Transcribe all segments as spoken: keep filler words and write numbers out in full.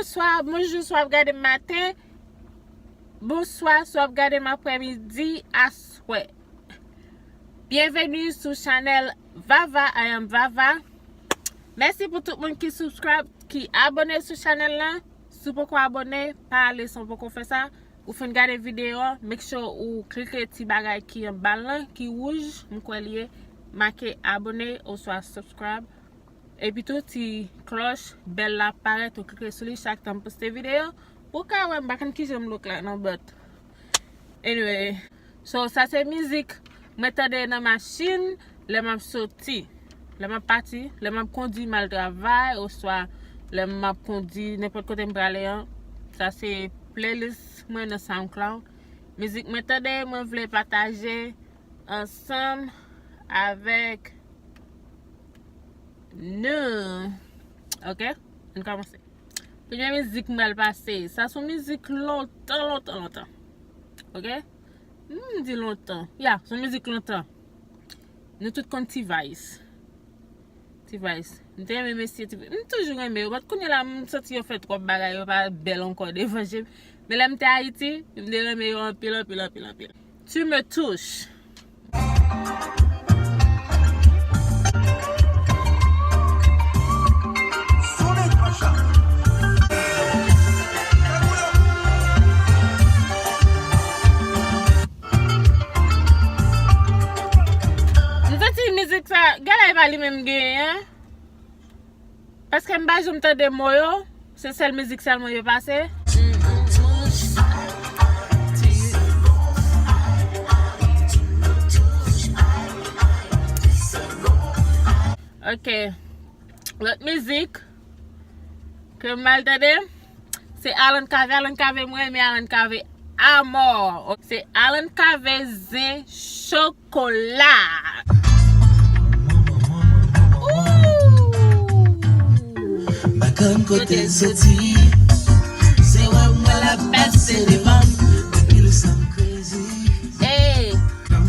Swa bonjou, swa w ap gade m maten. Bonswa, swa w ap gade m aprèmidi, aswè. Byenveni sou chanèl Vava, I am Vava. Mèsi pou tout moun ki subscribe, ki abòne sou chanèl lan. Si w poko abòne, pa ale san w poko fè sa. Ou fin gade videyo an, make sure ou klike ti bagay ki anba l lan, ki wouj, m kwè li ye, make abòne oswa subscribe. Epi tou, ti klòch bèl la parèt, ou klike sou li chak tan m poste videyo. Pou w ka wè, m pa konn kijan m look la, non, but anyway. So, sa se mizik mwen tande nan machin lè m ap soti, lè m ap pati, lè m ap kondi m al travay, oswa lè m ap kondi nenpòt kote m prale an. Sa se playlist mwen nan SoundCloud. Mizik mwen tande, mwen vle pataje ansanm avèk nou. Ok? Ann kòmanse. Premye mizik m pral pase. Sa se yon mizik lontan, lontan, lontan. Ok? M di lontan. Ya, se yon mizik lontan. Nou tout konn T-Vice. T-Vice. M te renmen mesye T-Vice. M toujou renmen yo. But kounye la, m santi yo fè twòp bagay. Yo pa bèl ankò devan je m. Men lè m te Ayiti, m te renmen yo anpil, anpil, anpil, anpil. Tu me touches. M santi mizik sa, gade e pa li menm genyen. Paske m pa janm tande mo yo, se sèl mizik sèlman yo pase. Ok. Lòt mizik ke m al tande, se Alan Cavé. Alan Cavé, mwen renmen Alan Cavé amò. Se Alan Cavé, Zen Chokola. Ooh. M pa konn kote l soti. Se wè mwen l ap pase devan m. Depi l sanm crazy. Ey. Kòm,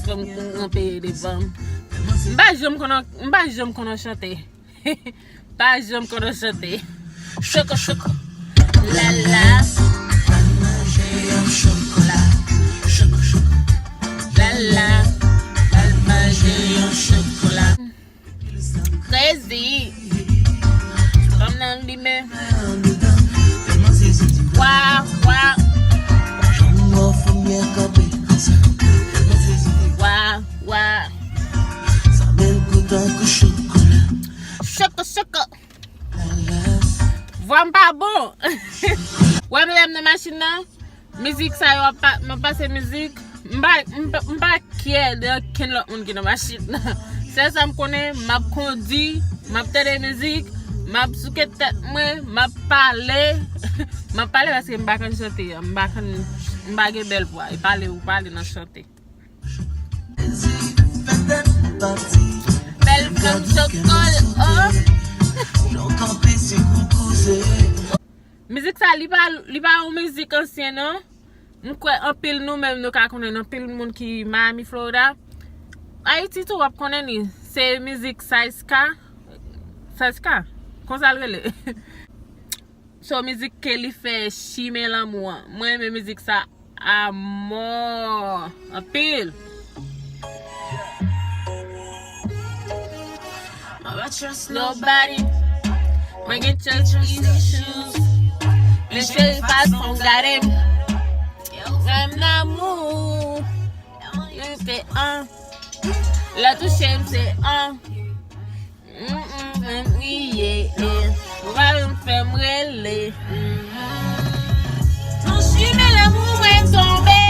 kòm, kòm, kòm, devan m. M pa janm konn, m pa janm konn chante. Pa janm konn chante. Choko, choko. La, la. Al manje yon chokola. Choko, choko. La, la. Al manje yon chokola. Crazy. Fanm nan limen. Wa, wa. Wa, wa. Choko, choko. Vwa m pa bon. Wè m lè m nan machin nan, mizik sa yo ap pa, m ap pase mizik. M pa, m pa, m pa kyè de okenn lòt moun ki nan machin nan. Sèl sa m konnen, m ap kondi, m ap tande mizik, m ap souke tèt mwen, m ap pale. M ap pale paske m pa konn chante, m pa konn, m pa gen bèl vwa. E pale, ou pale nan chante. Bèl fanm chokol, oh. Mizik sa, li pa, li pa yon mizik ansyen, non. M kwè anpil nou menm, nou ka konnen, anpil moun ki Miami, Florida. Ayiti tou, w ap konnen li. Se mizik Saiska. Saiska? Konsa l rele. So, mizik ke li fè Chimen Lanmou an. Mwen renmen mizik sa amò. Anpil. Nobody. Mwen gen trust issues. Men cheri fason w gade m. Renmen lanmou. Li se an. Lè touche m se an. Mm, mm, fè m kriye, eh. Ou pa janm fè m rele. Nan chimen lanmou mwen tonbe.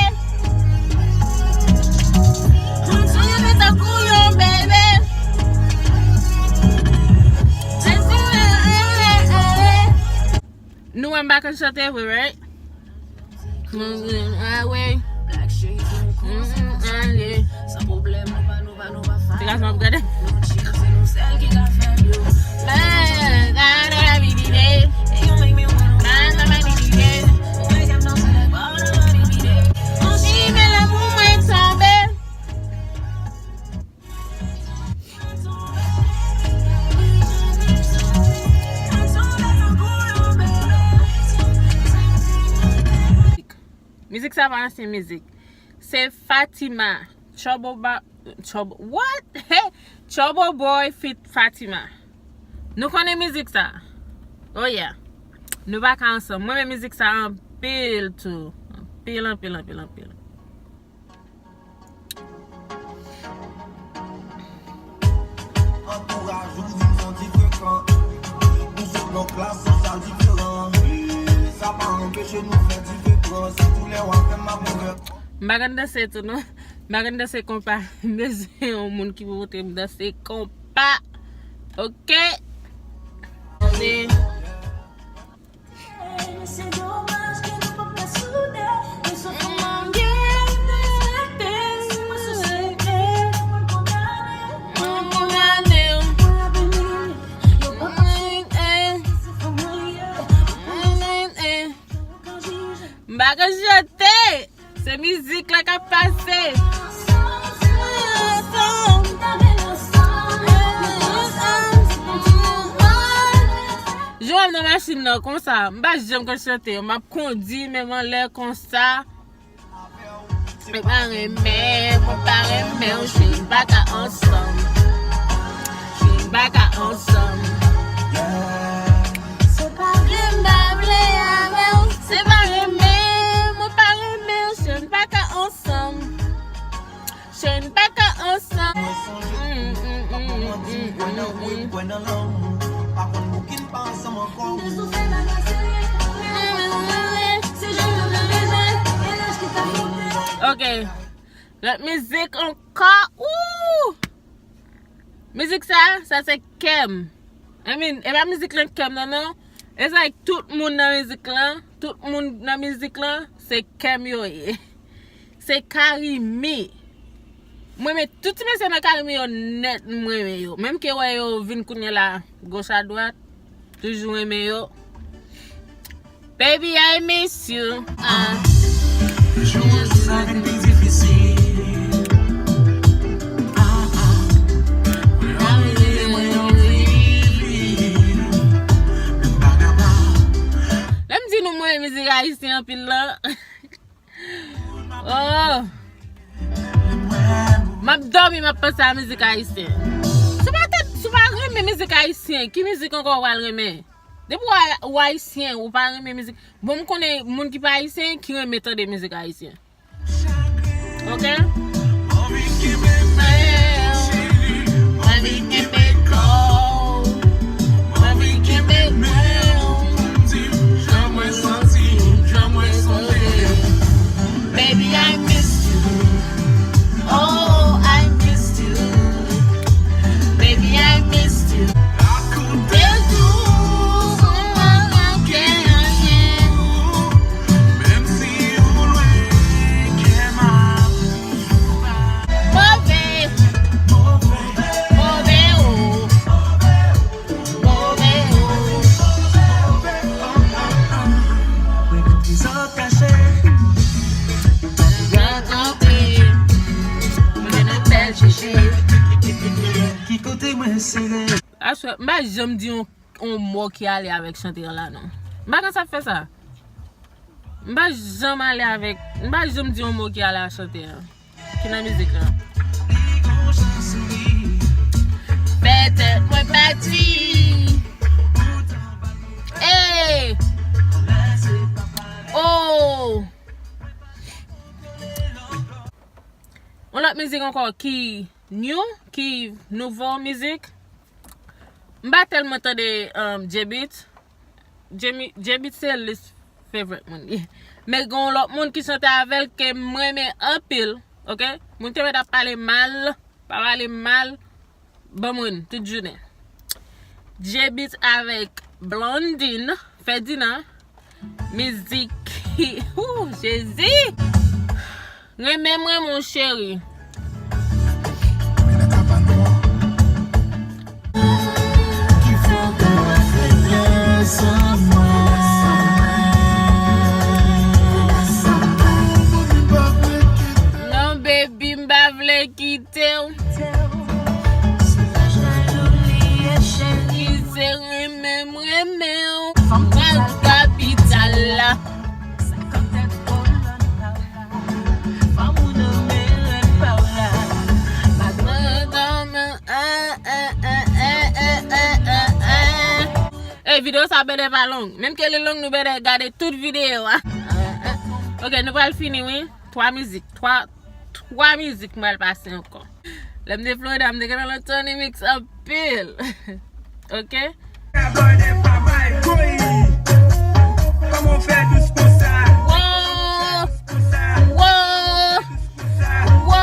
Mwen tonbe tankou yon bebe. Nou wè m pa konn chante vre, right? Mwen vin awe. Mm, ale. Ti gason ap gade. Sa pa ansyen mizik. Se Fatima. Trouble ba, trouble, what? Hey! Trouble Boy feat Fatima. Nou konnen mizik sa? Oh yeah. Nou pa ka ansanm. Mwen renmen mizik sa anpil tou. Anpil, anpil, anpil, anpil. Antouraj ou di m santi frekan. Nou sou blòk la, sosyal diferan. Sa pa anpeche nou fè diferans. Tou lè w ap fè m ap ouvè. M pa konn danse tou non. M pa konn danse konpa. M bezwen yon moun ki pou montre m danse konpa. Ok? Se domaj ke nou pap ka soude. Yo sot pou mwen respekte. Si mwen sou sete, mwen kondane. Mwen kondane. Mwen avini, yo pap ka soude. Se fò mwen ye. M pa ka chante. Se mizik la k ap pase. Jou m nan machin nan konsa, m pa janm konn chante. M ap kondi, men m anlè konsa. Mwen pa renmen, mwen pa renmen w, cheri, m pa ka ansanm. Cheri, m pa ka ansanm. Se pa vle m pa vle avè w. Se pa renmen, mwen pa renmen w, cheri, m pa ka ansanm. Cheri, n pa ka ansanm. Ok. Lòt mizik ankò. Ooh! Mizik sa, sa se kè m. I mean, e pa mizik lan k kè m nan, non. It's like tout moun nan mizik lan, tout moun nan mizik lan, se kè m yo ye. Se Carimi. Mwen renmen tout ti mesye nan Carimi yo nèt, mwen renmen yo. Menm ke wè yo vin kounye la, goch a dwat, toujou renmen yo. Baby, I miss you. Ah. Jou sa vin pi difisil. Ah, ah. Mwen anvi mwen anvi. Lè m di nou mwen mizik ayisyen anpil lan. Oh. M ap dòmi, m ap panse a mizik ayisyen. Si w pa tande, si w pa renmen mizik ayisyen, ki mizik ankò w pral renmen? Depi w a-, w ayisyen, ou pa renmen mizik. Bon, m konnen moun ki pa ayisyen ki renmen tande mizik ayisyen. Ok? Baby, I missed you. Oh, I missed you. Baby, I missed you. Rakonte tou, sa m pa manke anyen. Menm si ou lwen, kè m ap move, move, oh. Move, oh. Move, oh. Mwen konn ki zòt kache. Gad kanpe. Mwen nan bèl chichi. Ki kote mwen sere? Aswè, m pa janm di yon yon mo ki ale avèk chante an la, non. M pa konn sa k fè sa. M pa janm ale avèk, m pa janm di yon mo ki ale ak chante an. Ki nan mizik lan. Petèt mwen pati. Ey! Oh! Yon lòt mizik ankò ki new, ki nouvo mizik. M pa tèlman tande, um, J-Beatz. J-, J-Beatz se least favorite moun li. Men gen yon lòt moun ki chante avè l ke m renmen anpil, ok? Moun te mèt ap pale mal, pa pale mal, ban mwen tout jounen. J-Beatz avèk Blondine, Ferdinand. Mizik. Ooh, Jezi! Renmen mwen, mon cheri. Non, baby, m pa vle kite w. Ki se renmen m renmen w. Fanm nan kapital la. Videyo sa bèdè pa long. Menm ke li long, nou bèdè gade tout videyo a. Ok, nou pral fini, wi. Twa mizik. Twa, twa mizik m pral pase ankò. Lè m te Florida, m te gentan nan Tony Mix anpil. Ok? Abòne pa bay koyi. Kòman w fè dous konsa? Wo! Konsa. Wo! Konsa. Wo!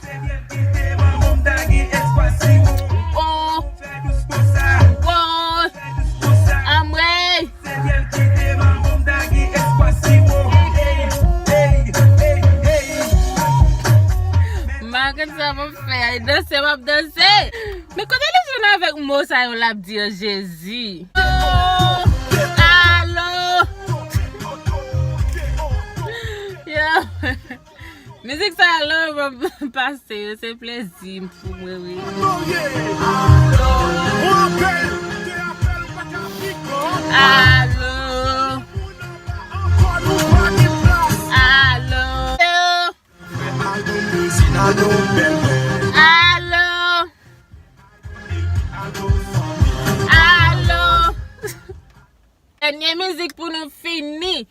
Se byen kite manman m ta gen espwa si wo. Wo! Fè dous konsa. Wo! Fè dous konsa. Anmwey! Se byen kite manman m ta gen espwa si wo. Ey, ey, ey, ey. M pa konn sa pou m fè. Ay, danse, m ap danse. Men kote li jwenn avèk mo sa yo l ap di an, Jezi? Alo! Yo! Mizik sa yo, lè m pase yo, se plezi pou mwen, wi. Alo! Alo! Alo! Alo! Dènye mizik pou nou fini.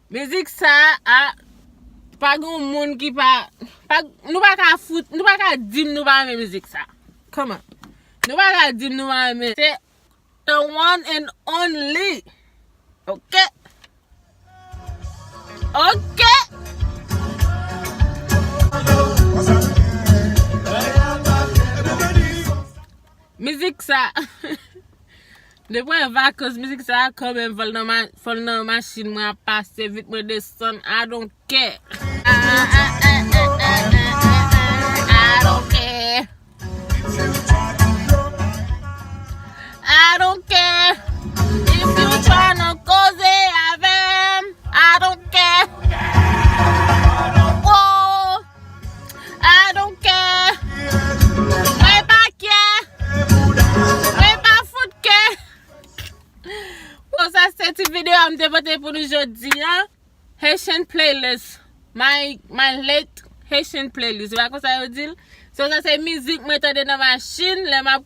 Mizik sa a, pa gen moun ki pa, pa, nou pa ka fout, nou pa ka di m nou pa renmen mizik sa. Kòman? Nou pa ka di m nou pa renmen. Se the one and only. Ok? Ok? Mizik sa. Depi w wè vakans, mizik sa a kanmenm fò l nan ma-, fò l nan machin mwen ap pase vit, mwen desann. I don't care. I don't care. I don't care. If you tryna koze avè m, I don't care. Oh. I don't care. Mwen pa kè. Mwen pa fout kè. Bon, sa se ti videyo a m te pote pou nou jodi a. Haitian playlist. My, my late Haitian playlist. Ou pa konn sa yo di l? So, sa se mizik mwen tande nan machin, lè m ap,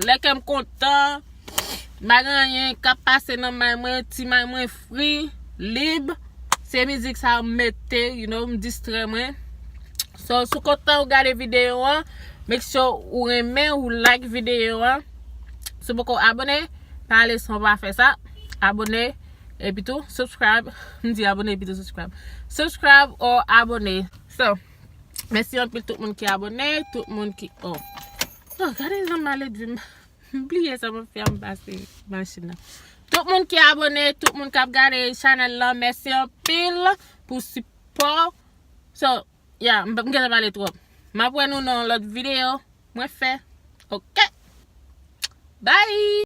lè kè m kontan. M pa gen anyen k ap pase nan may mwen, ti may mwen fri, lib. Se mizik sa m mete, you know, m distrè mwen. So, si w kontan ou gade videyo an, make sure ou renmen, ou like videyo an. Si w poko abòne, pa ale san w pa fè sa. Abòne, epi tou, subscribe. M di abòne, epi tou, subscribe. Subscribe or abòne. So, mèsi anpil tout moun ki abòne, tout moun ki, oh. Oh, gade jan maledi m. M bliye sa mwen fè a, m pase machin nan. Tout moun ki abòne, tout moun k ap gade chanèl lan, mèsi anpil pou sipò. So, yeah, m, m gentan pale twòp. M ap wè nou nan lòt videyo mwen fè. Ok? Bye!